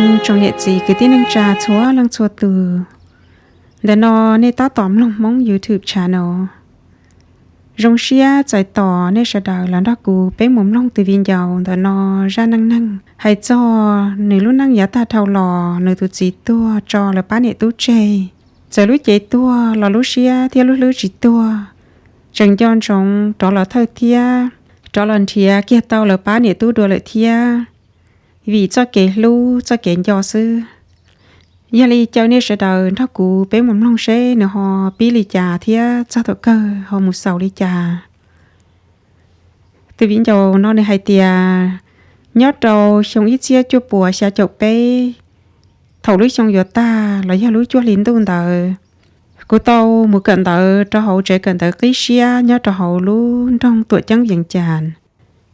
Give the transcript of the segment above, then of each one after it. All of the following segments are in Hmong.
Tsoom niam txiv kwv tij neej tsa txhua leej txhua tus, ntawm no nej tab tom mloog Hmoob YouTube channel. Zoo siab txais tos nej sawv daws los nrog kuv peb mus mloog tus viv ncaus ntawm no zaj neej neeg hais txog nws lub neej yav tag dhau los nws tus txiv tuag tso lawv pab niam tub tseg. Txawm lub cev tuag los lub siab thiab lub hlwb tsis tuag, tseem nco ntsoov rov los thawj thiab, rov los nrhiav kiag tau lawv pab niam tub dua lawm thiab, vim txoj kev hlub txoj kev nco xwb. Yog li caw nej sawv daws nrog kuv peb mus mloog seb nws ho pib li cas thiab txog thaum kawg ho mus xaus li cas. Tus viv ncaus no nws hais tias, nyob rau xyoo ib txhiab cuaj puas xya caum peb, thaum lub xyoo yuav tag los yog lub cuaj hli ntuj ntawd, kuv tau mus kawm ntawv rau hauv tsev kawm ntawv qib siab nyob rau hauv lub nroog Tuam Ceeb Vees Cas.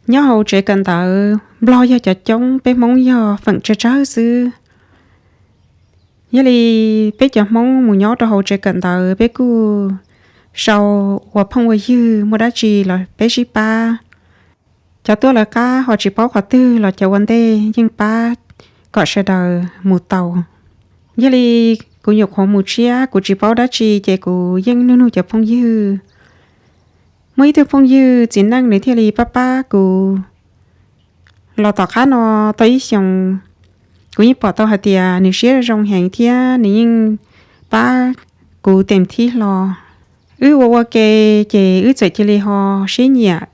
Nyob hauv tsev kawm ntawv, Nplog yog cov coob, peb Hmoob yog feem tsawg tsawg xwb. Yog li peb cov Hmoob mus nyob rau hauv tsev kawm ntawv peb kuj sau ua phooj ua ywg, muaj dab tsi los peb sib pab. Cov tuaj lawv qab ho tsis paub qhov twg los cov ua ntej yeej pab kom sawv daws mus tau. Yog li kuv nyuam qhuav mus tshiab kuv tsis paub dab tsi ces kuv yeej nug nug cov phooj ywg. Muaj ib tug phooj ywg txiv neej nws thiaj li pab pab kuv. Los tom qab no tau ib xyoos, kuv yeej pom tau hais tias nws siab zoo heev thiab nws yeej pab kuv tes thib hlo. Wb ua ua ke ces wb txawm cia li ho sib nyiam,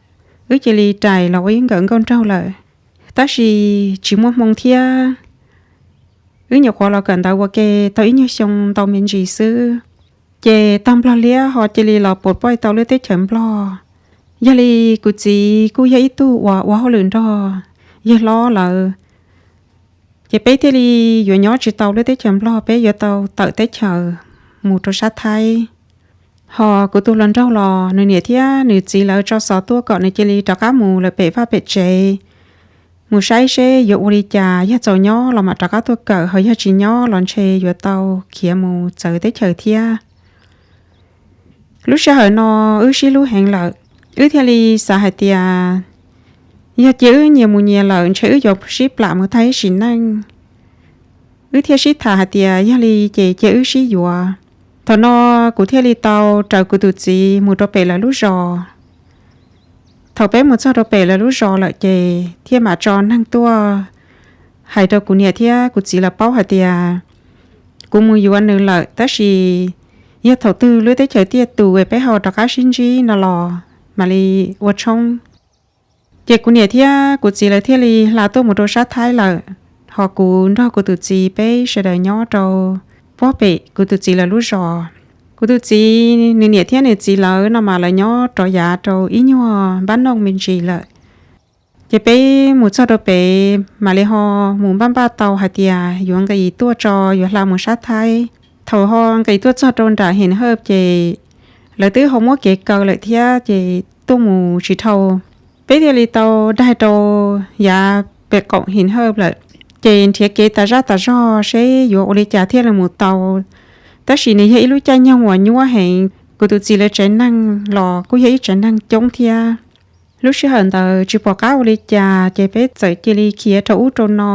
wb cia li rais los ua ib nkawm nkauj nraug lawm. Tab sis tsis muaj hmoo thiab, wb nyuam qhuav los kawm ntawv ua ke tau ib nyuag xyoo ntau me ntsis xwb, ces tog Nplog liab ho cia li los puas paij tau lub teb chaws Nplog. Yog li kuv txiv kuj yog ib tug uas ua hauj lwm nrog yawg hlob lawm, ces peb thiaj li yuav nyob tsis tau lub teb chaws Nplog, peb yuav tau tawm teb chaws mus rau sab Thaib. Ho kuv tus hluas nraug los nws niam thiab nws txiv lawv tso xov tuaj kom nws cia li rov qab mus lawm pem vaj pem tsev, mus saib seb yuav ua li cas, yog txaus nyob los mam rov qab tuaj kawm, ho yog tsis nyob los ntshe yuav tau khiav mus txawv teb chaws thiab. Lub sij hawm no wb sib hlub heev lawm, wb thiaj li xav hais tias yog cia wb nyias mus nyias lawm ntshe wb yuav sib plam mus tag ib sim neej. Wb thiaj sib tham hais tias yog li ces cia wb sib yuav. Thaum no kuv thiaj li tau raws kuv tus txiv mus rau pem lawv lub zos. Thaum peb mus txog rau pem lawv lub zos lawm ces thiaj mam tso neeg tuaj hais rau kuv niam thiab kuv txiv lawv paub hais tias kuv mus yuav nws lawm, tab sis yog thaum twg lub teb chaws tiaj tus peb ho rov qab sib ntsib no los mam li ua tshoob. Ces kuv niam thiab kuv txiv lawv thiaj li hla tuaj mus rau sab Thaib lawm, ho kuv nrog kuv tus txiv peb sawv daws nyob rau puag pem kuv tus txiv lawv lub zos. Kuv tus txiv nws niam thiab nws txiv lawv no mas lawv nyob rov yav rau ib nyuag npab nooj me ntsis lawm. Ces peb mus txog rau pem mam li ho mus npaj npaj tau hais tias yuav nqis tuaj tso, yuav hla mus sab Thaib. Thaum ho nqis tuaj txog rau nram Him Hawj ces lawv twb ho muab kev kaw lawm thiab ces tuaj mus tsis dhau. Peb thiaj li tau daig rau yav pem qaum Him Hawj lawm, ces nrhiav kev tas zaj tas zog seb yuav ua li cas thiaj li mus tau. Tab sis nws yog ib lub caij nyoog uas nyuaj heev, kuv tus txiv lawv tsev neeg los kuj yog ib tsev neeg coob thiab. Lub sij hawm ntawd tsis pom qab ua li cas ces peb txawm cia li khiav rau ub rau no.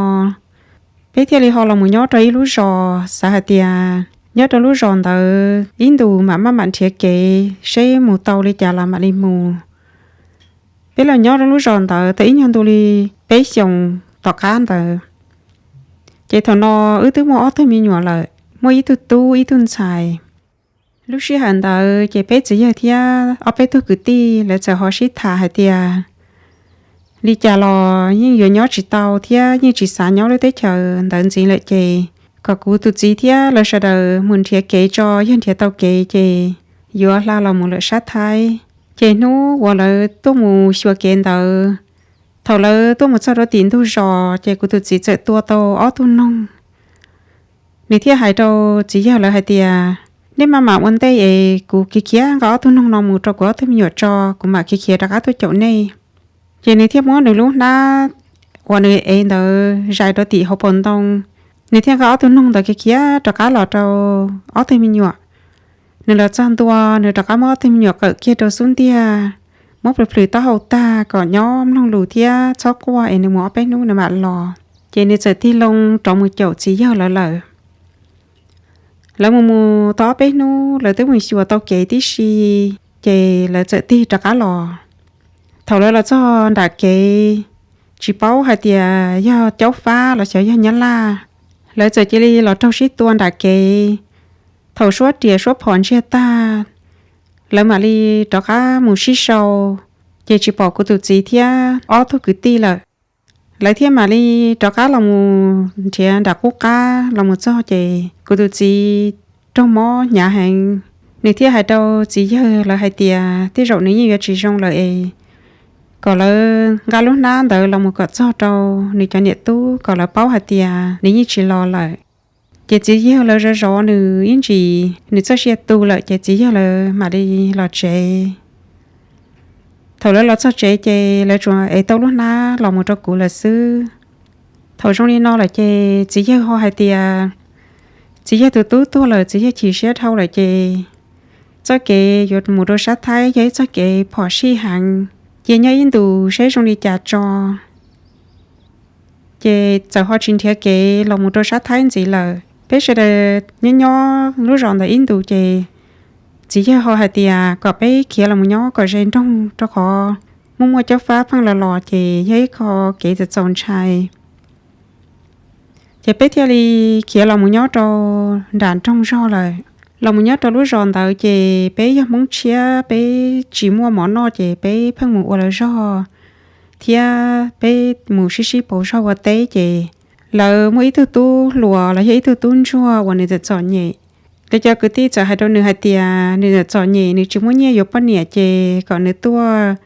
Peb thiaj li ho los mus nyob rau ib lub zos, xav hais tias nyob rau lub zos ntawd ib ntus mam maj mam nrhiav kev seb mus tau li cas los mam li mus. Peb los nyob rau lub zos ntawd tau ib nyuag ntu li peb xyoos tom qab ntawd, ces thaum no wb twb muaj ob tug me nyuam lawm, muaj ib tug tub ib tug ntxhais. Lub sij hawm ntawd ces peb txiv yawg thiab ob peb tug kwv tij lawv txawm ho sib tham hais tias li cas los yeej yuav nyob tsis tau thiab yeej tsis xav nyob lub teb chaws ntawd ntxiv lawm ces kom kuv tus txiv thiab lawv sawv daws mus nrhiav kev tso, yog nrhiav tau kev ces yuav hla los mus lawm sab Thaib. Ces hnub uas lawv tuaj mus xyuas kev ntawd, thaum lawv tuaj mus txog rau tim ntug zos ces kuv tus txiv txawm tua tau ob tug noog. Nws thiaj hais rau txiv yawg lawv hais tias, nej maj mam ua ntej es kuv khiav khiav nqa ob tug noog no mus rau kuv ob tug me nyuam tso, kuv mam khiav khiav rov qab tuaj caum nej. Ces nws thiaj muab nws lub hnab uas nws ev ntawd zais rau tim hauv paus ntoo, nws thiaj nqa ob tug noog ntawd khiav khiav rov qab los rau ob tug me nyuam. Nws los txog ntua, nws rov qab muab ob tug me nyuam qawm kiag rau xub ntiag, muab plhws plhws taub hau tag kom nyob mloog lus thiab txhob quaj es nws mus ob peb hnub nws mam los. Ces nws txawm tig loo rov mus caum txiv yawg lawv lawm. Lawv mus mus tau ob peb hnub, lawv twb mus xyuas tau kev tib si, ces lawv txawm tig rov qab los. Thaum lawv los txog nram kev, tsis paub hais tias yog Caub Fab los xyov yog Nyab Laj, lawv txawm cia li los raug sib tua nram kev. Thaum suab riam suab phom ntsiag tag, lawv mam li rov qab mus sib sau, ces tsis pom kuv tus txiv thiab ob tug kwv tij lawm. Lawv thiaj mam li rov qab los mus nrhiav nram qub qab, los mus txog ces kuv tus txiv raug mob hnyav heev. Nws thiaj hais rau txiv yawg lawv hais tias tej zaum nws yeej yuav tsis zoo lawm es kom lawv nqa lub hnab ntawd los mus kom txog rau nws cov niam tub kom lawv paub hais tias nws yeej tsis los lawm. Ces txiv yawg lawv zov zov nws ib ntsis, nws txoj sia tu lawm ces txiv yawg lawv mam li los tsev. Thaum lawv los txog tsev ces lawv tsuas ev tau lub hnab los mus rau kuv lawm xwb. Thaum zoo li no lawm ces txiv yawg ho hais tias txiv yawg tus tub tuag lawm, txiv yawg chim siab dhau lawm ces txoj kev yuav mus rau sab Thaib yog ib txoj kev phom sij heev, cia nyob ib ntus seb zoo li cas tso. Ces txawm ho tsis nrhiav kev los mus rau sab Thaib ntxiv lawm. Peb sawv daws nyob nyob lub zos ntawd ib ntus ces txiv yawg ho hais tias kom peb khiav los mus nyob kom ze nroog rau qhov muaj muaj Caub Fab pheej los los ces yog ib qho kev txaus txaus ntshai. Ces peb thiaj li khiav los mus nyob rau nram nroog zog lawm. Los mus nyob rau lub zos ntawd ces peb yog Hmoob tshiab, peb tsis muaj mov noj ces peb pheej mus ua lawv zog thiab peb mus sib sib pauv zog ua teb ces lawv muaj ib tug tub hluas los yog ib tug tub ntsuag uas nws txawm txom nyem. Lawv cov kwv tij txawm hais rau nws hais tias nws txawm txom nyem, nws tsis muaj nyiaj yuav poj niam ces kom nws tuaj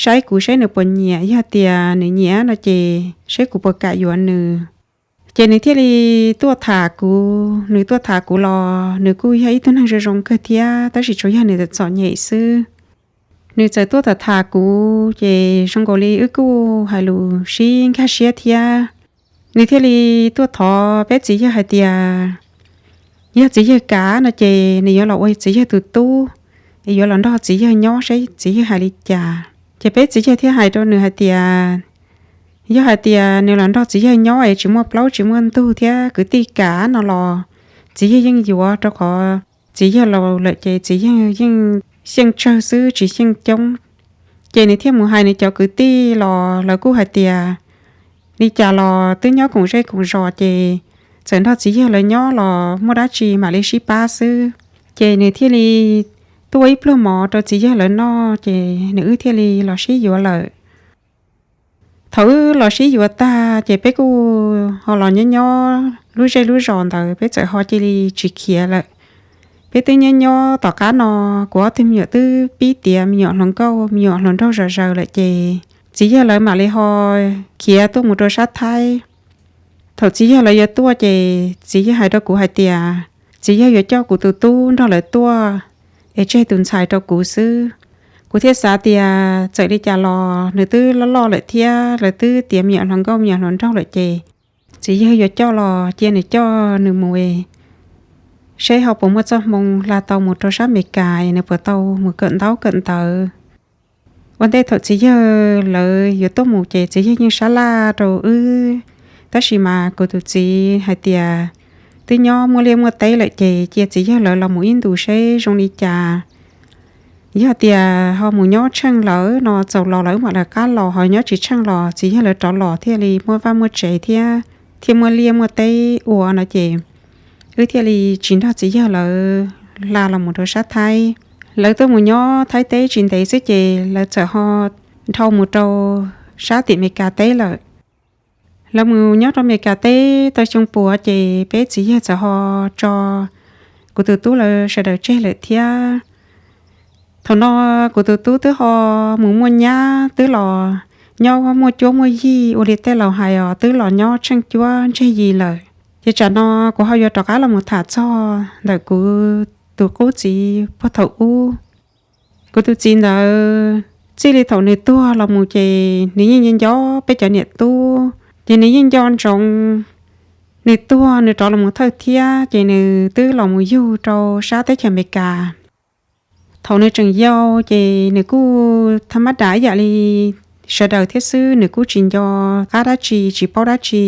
saib kuv seb nws puas nyiam, yog tias nws nyiam no ces seb kuv puas kam yuav nws. Ces nws thiaj li tuaj tham kuv, nws tuaj tham kuv los nws kuj yog ib tug neeg zoo zoo kawg thiab, tab sis tsuas yog nws txawm txom nyem xwb. Nws txawm tuaj tham tham kuv ces zoo nkaus li wb kuj hais lus sib nkag siab thiab. Nws thiaj li tuaj thov peb txiv yawg hais tias yog txiv yawg kam no ces nws yuav los ua txiv yawg tus tub, yuav los nrog txiv yawg nyob seb txiv yawg hais li cas. Ces peb txiv yawg thiaj hais rau nws hais tias yog hais tias nws los nrog txiv yawg nyob es tsis muaj plaub tsis muaj ntug thiab kwv tij kam no los txiv yawg yeej yuav, rau qhov txiv yawg laus lawm ces txiv yawg yeej xyeej tsawg xwb tsis xyeej coob. Ces nws thiaj mus hais nws cov kwv tij los lawv kuj hais tias li cas los twb nyob koom zej koom zos ces txawm nrog txiv yawg lawv nyob los muaj dab tsi mam li sib pab xwb. Ces nws thiaj li tuaj ib pluag mov rau txiv yawg lawv noj ces nws wb thiaj li los sib yuav lawm. Thaum wb los sib yuav tag ces peb kuj ho los nyob nyob lub zej lub zos ntawd, peb txawm ho cia li tsis khiav lawm. Peb twb nyob nyob tom qab no, kuv ob tug me nyuam twb pib tiav me nyuam hluas nkauj me nyuam hluas nraug zom zaws lawm ces txiv yawg lawv mam li ho khiav tuaj mus rau sab Thaib. Thaum txiv yawg lawv yuav tuaj ces txiv yawg hais rau kuv hais tias txiv yawg yuav coj kuv tus tub nrog lawv tuaj es tseg tus ntxhais rau kuv xwb. Kuv thiaj xav tias txawm li cas los nws twb loj loj lawm thiab lawv twb tiav me nyuam hluas nkauj me nyuam hluas nraug lawm ces txiv yawg yuav coj los cia nws coj nws mus es seb ho puas muaj txoj hmoo hla tau mus rau sab Amelikas es nws puas tau mus kawm ntaub kawm ntawv. Ua ntej thaum txiv yawg lawv yuav tuaj mus ces txiv yawg yeej sab laj rau wb, tab sis mas kuv tus txiv hais tias twb nyob muaj liaj muaj teb lawm ces cia txiv yawg lawv los mus ib ntus seb zoo li cas. Yog tias ho mus nyob tsheej lawm no txaus los lawm wb mam lawv qab los, ho nyob tsis tsheej los txiv yawg lawv rov los thiaj li muaj vaj muaj tsev thiab thiaj muaj liaj muaj teb ua no ces wb thiaj li tsis nrog txiv yawg lawv hla los mus rau sab Thaib. Lawv tuaj mus nyob Thaib teb tsis ntev xwb ces lawv txawm ho dhau mus rau sab tim Amelikas teb lawm. Lawv mus nyob rau Amelikas teb tau xyoo puav ces peb txiv yawg txawm ho tso kuv tus tub lawv sawv daws tseg lawm thiab. Thaum no kuv tus tub twb ho mus muaj nyab twb los nyob muaj cuab muaj yig ua li tej laus hais os, twb los nyob tsheej cuab ntseg yig lawm. Ces tsam no kuv ho yuav rov qab los mus tham txog ntawm kuv tus qub txiv puag thaum ub. Kuv tus txiv ntawd txij li thaum nws tuag los mus ces nws yeej nco nco peb cov niam tub, ces nws yeej nco ntsoov nws tuag nws rov los mus thawj thiab ces nws twb los mus yug rau sab teb chaws Amelikas. Thaum nws tseem yau ces nws kuj tha mab dam ib yam li sawv daws thiab xwb, nws kuj tsis nco qab dab tsi tsis paub dab tsi.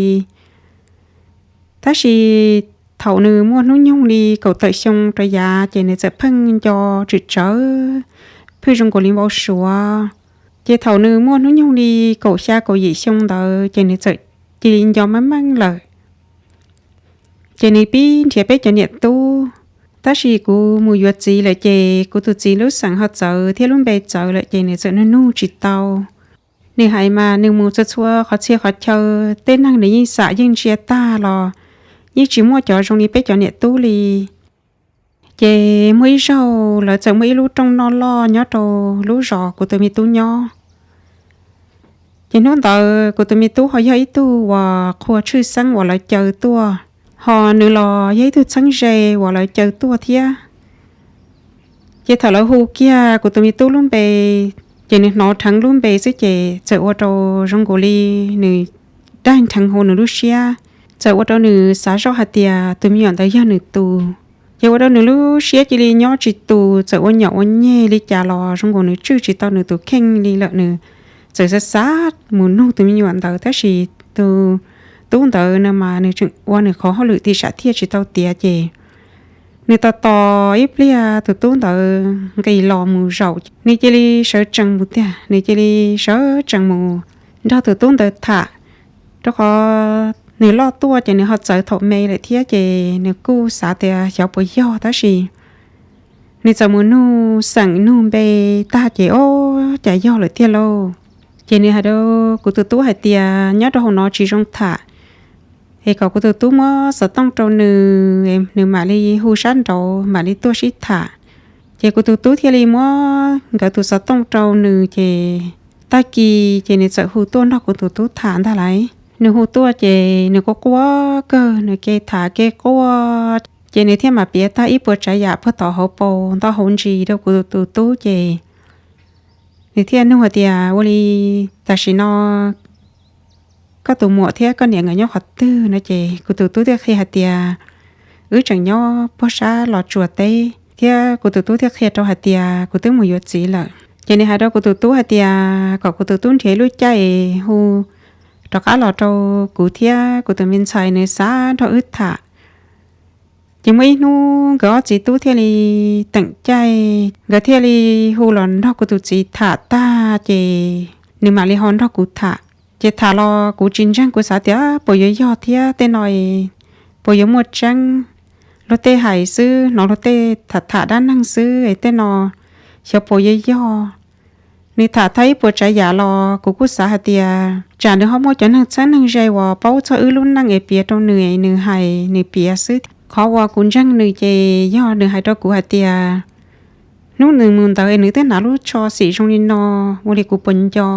Tab sis thaum nws muaj hnub nyoog li kaum tawm xyoo rau yav ces nws txawm pheej nco tswm tsawv, pheej zoo nkaus li npau suav. Ces thaum nws muaj hnub nyoog li kaum xya kaum yim xyoo ntawd ces nws txawm cia li nco meej meej lawm. Ces nws pib nrhiav peb cov niam tub, tab sis kuv mus yuav txiv lawm ces kuv tus txiv lub xeem ho txawv thiab lub npe txawv lawm ces nws txawm nug nug tsis tau. Nws hais mas nws mus txhua txhua qhov txhia qhov chaw, tej neeg nws yeej xam yeej ntsia tag los yeej tsis muaj cov zoo li peb cov niam tub li. Ces muaj ib zaug lawv txawm muaj ib lub rooj noj loj nyob rau lub zos kuv tus me tub nyob. Ces hnub ntawd kuv tus me tub ho yog ib tug uas qhua tshwj xeeb uas lawv caw tuaj, ho nws los yog ib tug txheeb ze uas lawv caw tuaj thiab. Ces thaum lawv hu kiag kuv tus me tub lub npe, ces nws hnov dheev lub npe xwb ces txawm ua rau zoo nkaus li nws daig nrheev hauv nws lub siab, txawm ua rau nws xav zoj hais tias tus me nyuam ntawd yog nws tus. Ces ua rau nws lub siab cia li nyob tsis tus, txawm ua nyaum ua nyeg li cas los zoo nkaus nws tswj tsis tau nws tus kheej li lawm, nws txawm xav xav mus nug tus me nyuam ntawd tab sis tus tub ntawd no mas nws tseem ua nws qhov hauj lwm tim sam thiaj tsis tau tiav ces nws tos tos ib pliag tus tub ntawd nqis los mus zaum, nws cia li sawv tsees mus tiag, nws cia li sawv tsees mus nrog tus tub ntawd tham, rau qhov nws loj tuaj ces nws ho txawv thaum me lawm thiab ces nws kuj xav tias xyov puas yog tab sis nws txawm mus nug xeem nug npe tag ces ob cas yog lawm tiag lauj. Ces nws hais rau kuv tus tub hais tias nyob rau hauv no tsis zoo tham, es kom kuv tus tub muab xov tooj rau nws, nws mam li hu sab nraud mam li tuaj sib tham. Ces kuv tus tub thiaj li muab nkawd tus xov tooj rau nws ces tag kis ces nws txawm hu tuaj nrog kuv tus tub tham ntag lauj. Nws hu tuaj ces nws quaj quaj kawg, nws ke tham ke quaj, ces nws thiaj mam piav tag ib puas tsav yam puag tom hauv paus nto hauv ntsis rau kuv tus tub ces nws thiaj nug hais tias ua li tam sim no koj tus muam thiab koj niam nkawd nyob qhov twg no ces kuv tus tub thiaj qhia hais tias wb tseem nyob puag sab Los Tsuas teb thiab kuv tus tub thiaj qhia rau hais tias kuv twb mus yuav txiv lawm. Ces nws hais rau kuv tus tub hais tias kom kuv tus tub nrhiav lub caij hu rov qab los rau kuv thiab kuv tus me ntxhais nws xav nrog wb tham. Ces muaj ib hnub nkawd ob txiv tub thiaj li teem caij, nkawd thiaj li hu los nrog kuv tus txiv tham tag ces nws mam li ho nrog kuv tham. Ces tham los kuv tsis ntseeg, kuv xav tias puas yuav yog thiab tej no, puas yuav muaj tseeb. Luag tej hais xwb, hnov luag tej tham tham dab neeg xwb es tej no xyov puas yuav yog. Nws tham tag ib puas tsav yam los kuv kuj xav hais tias tsam nws ho muaj cov neeg txheeb neeg ze uas paub txog wb lub neej es piav rau nws, nws hais nws piav xwb. Qhov uas kuv ntseeg nws ces yog nws hais rau kuv hais tias hnub nws mus ntawd es nws twb hnav lub tsho xim zoo li no, ua li kuv puas nco.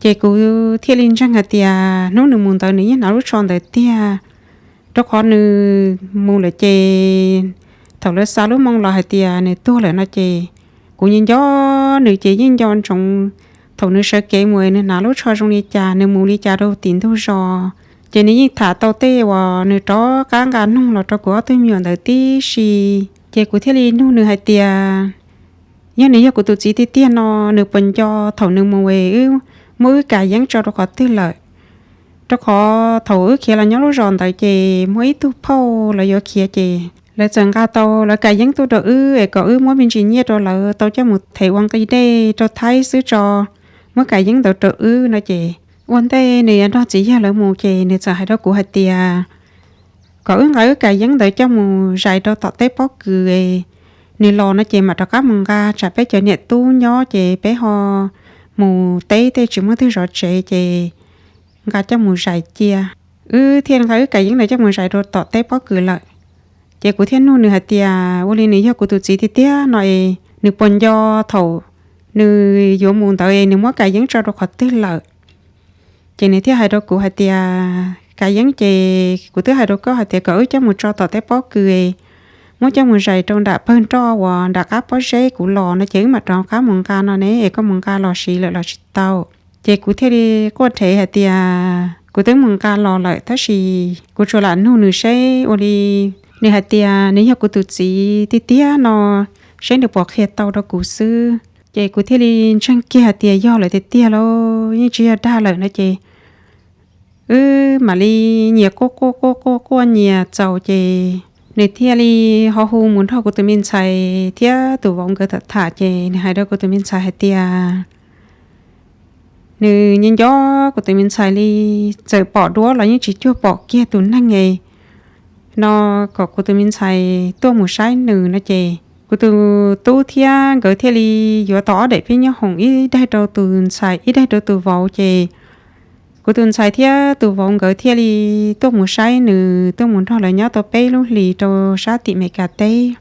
Ces kuv thiaj li ntseeg hais tias hnub nws mus ntawd nws yeej hnav lub tsho ntawd tiag, rau qhov nws mus lawm ces thaum lawv xa lub moo los hais tias nws tuag lawm no ces kuv nco nco nws ces yeej nco ntsoov thaum nws sawv kev mus nws hnav lub tsho zoo li cas, nws mus li cas rau tim ntug zos. Ces nws yeej tham tau tej uas nws rov qab nqa nug los rau kuv ob tug me nyuam ntawd tib si. Ces kuv thiaj li nug nws hais tias yog nws yog kuv tus txiv tiag tiag no, nws puas nco thaum nws mus es wb muab wb kas yeeb tso rau qhov twg lawm. Rau qhov thaum wb khiav los nyob lub zos ntawd ces muaj ib tug phauj lawv yuav khiav ces lawv txawm nqa tau lawv kas yeeb tuaj rau wb es kom wb muab me ntsis nyiaj rau lawv tau coj mus them ua nqi dej rau Thaib xwb tso, muab kas yeeb ntawd rau wb no ces ua ntej nws yuav nrog txiv yawg lawv mus ces nws txawm hais rau kuv hais tias kom wb nqa wb kas yeeb ntawd coj mus zais rau tom teb pob kws, nws los no ces mam rov qab mus nqa, tsam peb cov niam tub nyob ces peb ho mus teb tej tsis muaj twg zov tsev ces nqa coj mus zais cia. Wb thiaj nqa wb kas yeeb ntawd coj mus zais rau tom teb pob kws lawm. Ces kuv thiaj nug nws hais tias ua li nws yog kuv tus txiv tiag tiag no es nws puas nco thaum nws yuav mus ntawd es nws muab kas yeeb tso rau qhov twg lawm. Ces nws thiaj hais rau kuv hais tias kas yeeb ces kuv twb hais rau koj hais tias kom wb coj mus tso tom teb pob kws, muab coj mus zais rau nram pawg nroj uas nram qab pob zeb kuv los no ces wb mam rov qab mus nqa no ne, es koj mus nqa los siv lawm los tsis tau. Ces kuv thiaj li quaj rhev hais tias kuv twb mus nqa los lawm tab sis kuv tsuas lam nug nws seb ua li nws hais tias nws yog kuv tus txiv tiag tiag no, seb nws puas qhia tau rau kuv xwb. Ces kuv thiaj li ntseeg kiag hais tias yog lawm tiag tiag lauj, yeej tsis yog dag lawm no ces wb mam li nyias quaj quaj quaj quaj quaj nyias txaus ces nws thiaj li ho hu mus nrog kuv tus me ntxhais thiab tus vauv nkawd tham tham ces nws hais rau kuv tus me ntxhais hais tias nws nco nco kuv tus me ntxhais li, txawm pom duab los yeej tsis cuag pom kiag tus neeg no, kom kuv tus me ntxhais tuaj mus saib nws no ces kuv tus tub thiab nkawd thiaj li yuav tau ob daim peb nyoob hoom, ib daim rau tus ntxhais ib daim rau tus vauv ces kuv tus ntxhais thiab tus vauv nkawd thiaj li tuaj mus saib nws, tuaj mus nrog lawv nyob tau peb lub hlis rau sab tim Meskas teb.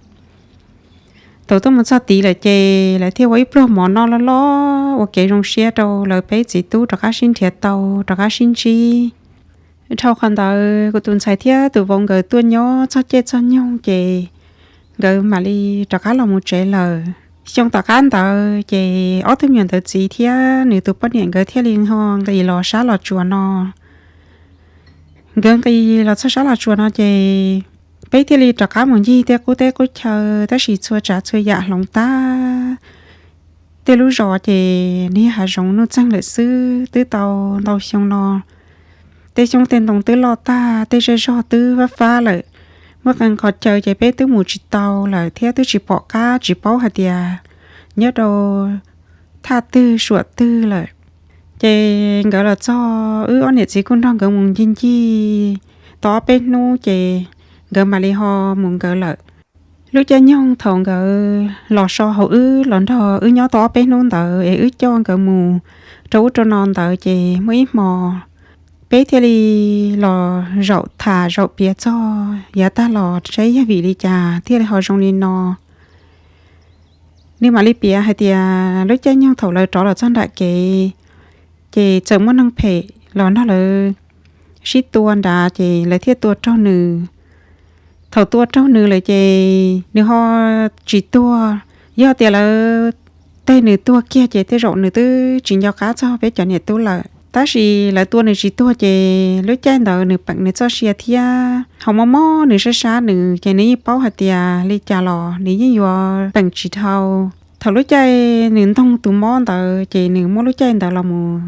Thaum tuaj mus txog tid lawm ces lawv thiaj ua ib pluag mov noj loj loj ua kev zoo siab rau lawv peb txiv tub rov qab sib nrhiav tau, rov qab sib ntsib. Dhau qhov ntawd kuv tus ntxhais thiab tus vauv nkawd tuaj nyob txog caij txog nyoog ces nkawd mam li rov qab los mus tsev lawm. Xyoo tom qab ntawd ces ob tug me nyuam ntawd txiv thiab nws tus poj niam nkawd thiaj li ho nqis los sab Los Tsuas no. Nkawd nqis los txog sab Los Tsuas no ces peb thiaj li rov qab mus ncig tej qub teb qub chaw, tab sis txhua tsav txhua yam hloov tag. Tej lub zos ces niag hav zoov nuj txeeg lawm xwb, twb tau ntau xyoo no tej xyoob tej ntoo twb loj tag, tej zej zog twb fab fab lawm. Muaj qee qhov chaw ces peb twb mus tsis tau lawm thiab twb tsis pom qab tsis paub hais tias nyob rau thaj twg suam twg lawm. Ces nkawd los txog, wb ob niam txiv kuj nrog nkawd mus ncig ncig tau ob peb hnub ces nkawd mam li ho mus nkawd lawm. Lub caij nyoog thaum nkawd los so hauv wb los nrog wb nyob tau ob peb hnub ntawd es wb coj nkawd mus rau ub rau no ntawd ces muaj ib hmo peb thiaj li los zaum tham zaum piav txog yav tag los saib yog vim li cas thiaj li ho zoo li no. Nws mam li piav hais tias lub caij nyoog thaum lawv rov los txog nram kev, ces txawm muaj neeg phem los nrog lawv sib tua nrad, ces lawv thiaj tua raug nws. Thaum tua raug nws lawm ces nws ho tsis tuag. Yog tias lawv teg nws tuag kiag ces tej zaum nws twb tsis nco qab txog peb cov niam tub lawm. Tab sis lawv tua nws tsis tuag ces lub caij ntawd nws peem nws txoj sia thiab ho mob mob nws sab sab nws, ces nws yeej paub hais tias li cas los nws yeej yuav peem tsis dhau. Thaum lub caij nws ntoog tus mob ntawd ces nws muab lub caij ntawd los mus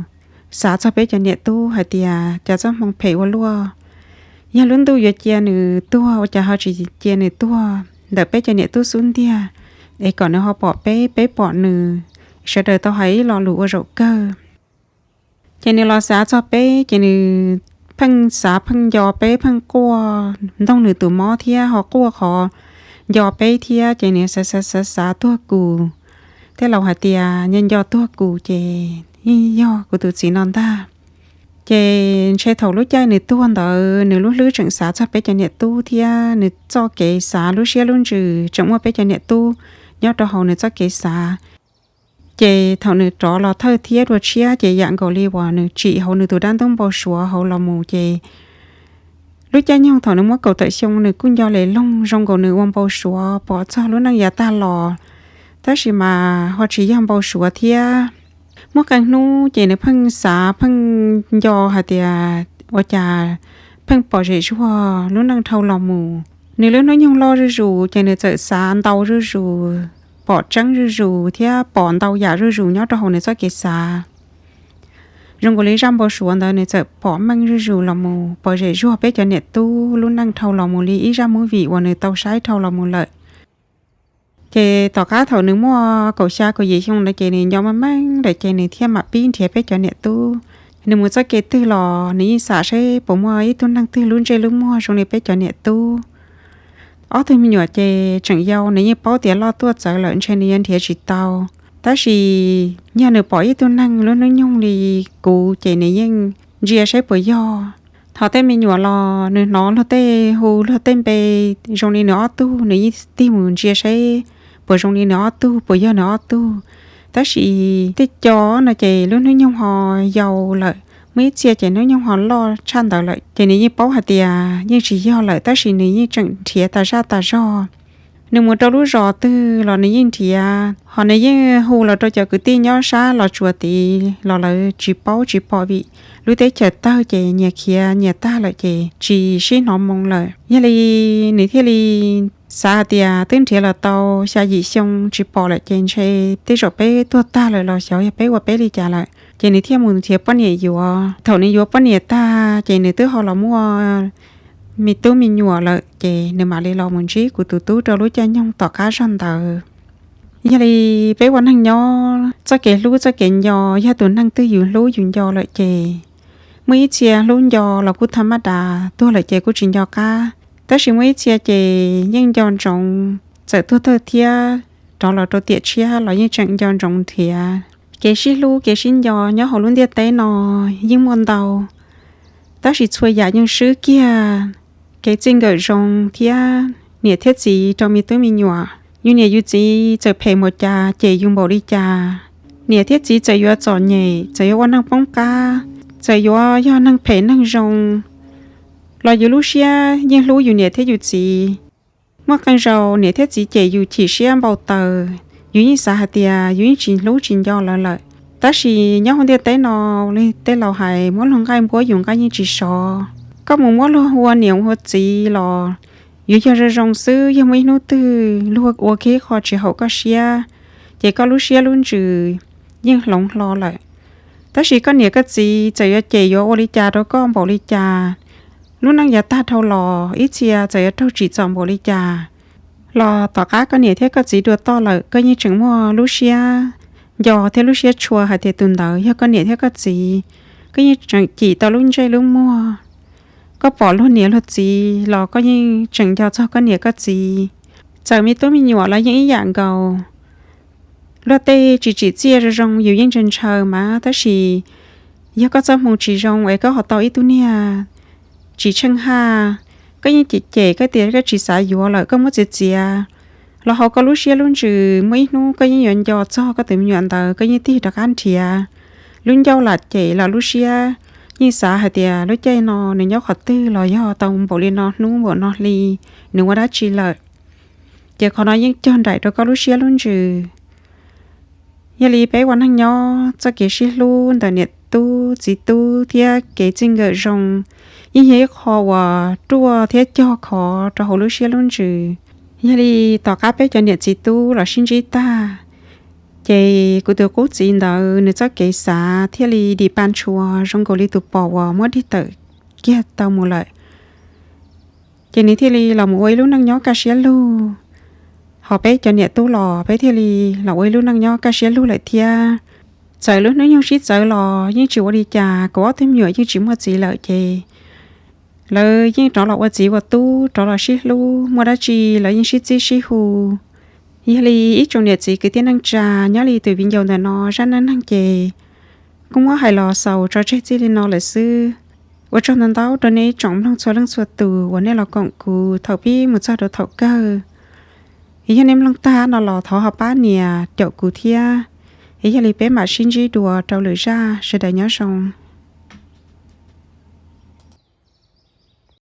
xav txog peb cov niam tub hais tias cas txoj hmoo phem ua luaj. Yog lub ntuj yuav cia nws tuag ua cas ho tsis cia nws tuag ntawm peb cov niam tub xub ntiag, es kom nws ho pom peb, peb pom nws, sawv daws tau hais ib lo lus ua zaum kawg. Ces nws los xav txog peb ces nws pheej xav pheej nco peb, pheej quaj ntoog nws tus mob thiab ho quaj qhov nco peb thiab. Ces nws xav xav xav xav tuag kuv, tej laus hais tias nco nco tuag kuv ces yeej yog kuv tus txiv no ntag. Ces ntshe thaum lub caij nws tuag ntawd nws lub hlwb tseem xav txog peb cov niam tub thiab nws txoj kev xav lub siab lub ntsws tseem muaj peb cov niam tub nyob rau hauv nws txoj kev xav. Ces thaum nws rov los thawj thiab dua tshiab ces yam nkaus li uas nws tsim hauv nws tus dab ntub npau suav hauv los mus ces lub caij nyoog thaum nws muab kaum tawm xyoo nws kuj nco le loog zoo nkaus nws ua npau suav pom txog lub neej yav tag los, tab sis mas ho tsis yog npau suav thiab. Muaj qee hnub ces nws pheej xav pheej nco hais tias ua cas pheej pom zem zuag lub neej dhau los mus. Nws lub hnub nyoog loj zuj zus ces nws txawm xav ntau zuj zus, pom tseeb zuj zus thiab pom ntau yam zuj zus nyob rau hauv nws txoj kev xav. Zoo nkaus li zaj npau suav ntawd nws txawm pom meej zuj zus los mus, pom zem zuag peb cov niam tub lub neej dhau los mus li ib zaj movie uas nws tau saib dhau los mus lawm. Ces tom qab thaum nws muaj kaum xya kaum yim xyoo ntawd ces nws nco meej meej lawm ces nws thiaj mam pib nrhiav peb cov niam tub. Nws mus txoj kev twg los nws yeej xav seb puas muaj ib tug neeg twg lub ntsej lub muag zoo li peb cov niam tub. Ob tug me nyuam ces tseem yau, nws yeej paub tias loj tuaj txawv lawm ntshe nws yuav nrhiav tsis tau. Tab sis yog nws pom ib tug neeg lub hnub nyoog li kuv ces nws yeej ntsia seb puas yog. Ho tej me nyuam los nws hnov luag tej hu luag tej npe zoo li nws ob tug, nws yeej tig mus ntsia seb puas zoo li nws ob tug, puas yog nws ob tug. Tab sis tej co no ces lub hnub nyoog ho yau lawm, muaj ib txhia ces hnub nyoog ho loj tshaj ntawd lawm ces nws yeej paub hais tias yeej tsis yog lawm, tab sis nws yeej tseem nrhiav tas zaj tas zog. Nws mus rau lub zos twg los nws yeej nrhiav, ho nws yeej hu los rau cov kwv tij nyob sab Los Tsuas tid los lawv tsis paub tsis pom vim lub teb chaws tawg ces nyias khiav nyias tag lawm ces tsis sib hnov moo lawm. Yog li nws thiaj li xav hais tias twb nrhiav los tau xya yim xyoo tsis pom lawm ces ntshe tej zaum peb tuag tag lawm los xyov yog peb ua peb li cas lawm. Ces nws thiaj mus nrhiav poj niam yuav. Thaum nws yuav poj niam tag ces nws twb ho los muaj me tub me nyuam lawm, ces nws mam li los mus ntsib kuv tus tub rau lub caij nyoog tom qab zog ntawd. Yog li peb ua neeg nyob, txoj kev hlub txoj kev nco, yog tus neeg twg yus hlub yus nco lawm ces muaj ib txhia hlub nco los kuj tham maj das, tuag lawm ces kuj tsis nco qab. Tab sis muaj ib txhia ces yeej nco ntsoov, txawm tuag tawg thiab rov los rau tiam tshiab los yeej tseem nco ntsoov nrhiav. Kev sib hlub kev sib nco nyob hauv lub ntiaj teb no yeej muaj ntau, tab sis txhua yam yeej swb kiag kev txij nkawm zoo thiab niam thiab txiv rau me tub me nyuam. Yus niam yus txiv txawm phem npaum cas, cem yus npaum li cas, niam thiab txiv txawm yuav txom nyem, txawm yuav ua neeg poob qab, txawm yuav yog neeg phem neeg zoo, los yus lub siab yeej hlub yus niam thiab yus txiv. Muaj qee zaus niam thiab txiv cem yus chim siab npau taws, yus yeej xav hais tias yus yeej tsis hlub tsis nco lawv lawm. Tab sis nyob hauv ntiaj teb no, li tej laus hais, muab luag nqaij npuab yus nqaij yeej tsis sov. Koj mus muab luag ua niam ua txiv los yuav yog zoo zoo xwb, yog muaj ib hnub twg luag ua kiag ib qho tsis haum koj siab, ces koj lub siab lub ntsws yeej hloov hlo lawm. Tab sis koj niam koj txiv txawm yuav cem yuav ua li cas rau koj npaum li cas, lub neej yav tag dhau los ib txhia txawm yuav raug tsim txom npaum li cas, los tom qab koj niam thiab koj txiv dua toj lawm, koj yeej tseem muaj lub siab nco thiab lub siab tshua hais tias tus ntawd yog koj niam thiab koj txiv. Koj yeej tseem cim tau lub ntsej lub muag. Koj pom luag niam luag txiv los koj yeej tseem nco txog koj niam koj txiv. Txawm me tub me nyuam los yeej ib yam nkaus. Luag tej tsis tsim txiaj zoo zoo yus yeej ntshaw ntshaw mas, tab sis yog koj txoj hmoo tsis zoo es koj ho tau ib tug niag tsis tsheej haj, koj yeej cem cem, koj tias koj tsis xav yuav lawm, koj muab txiav txiav los hauv koj lub siab lub ntsws, muaj ib hnub koj yeej yuav nco txog koj tus me nyuam ntawd, koj yeej tig rov qab nrhiav. Lub ncauj lam cem los lub siab yeej xav hais tias lub caij no nws nyob qhov twg los yog tau npaum li no hnub npaum no hli, nws ua dab tsi lawm. Ces qhov no yeej cog nraim rau koj lub siab lub ntsws. Yog li peb ua neeg nyob, txoj kev sib hlub ntawm niam tub txiv tub thiab kev txij nkawm zoo yeej yog ib qho uas ruaj thiab cog khov rau hauv lub siab lub ntsws. Yog li tom qab peb cov niam txiv tub los sib ntsib tag, ces kuv tus qub txiv ntawd nws txoj kev xav thiaj li dim pa ntshua zoo nkaus li tus pos uas muab dig tawm kiag tau mus lawm. Ces nws thiaj li los mus ua ib lub neej nyob kaj siab lug, ho peb cov niam tub los peb thiaj li los ua ib lub neej nyob kaj siab lug lawm thiab. Txawm lub hnub nyoog sib txawv los yeej tsis ua li cas, kuv ob tug me nyuam yeej tsis muaj txiv lawm ces lawv yeej rov los ua txiv ua tub, rov los sib hlub, muaj dab tsi lawv yeej sib txib sib hu. Yog li ib tsoom niam txiv kwv tij neej tsa, nyob li tus viv ncaus ntawm no zaj neej neeg ces kuj muab hais los xaus tso tseg txij li no lawm xwb. Ua tsaug ntau ntau rau nej ib tsoom mloog txhua leej txhua tus uas nej los koom kuv thaum pib mus txog rau thaum kawg. Yog nej mloog tag no los thov ho pab nias caum kuv thiab. Yog li peb mam sib ntsib dua rau lwm zaj, sawv daws nyob zoo.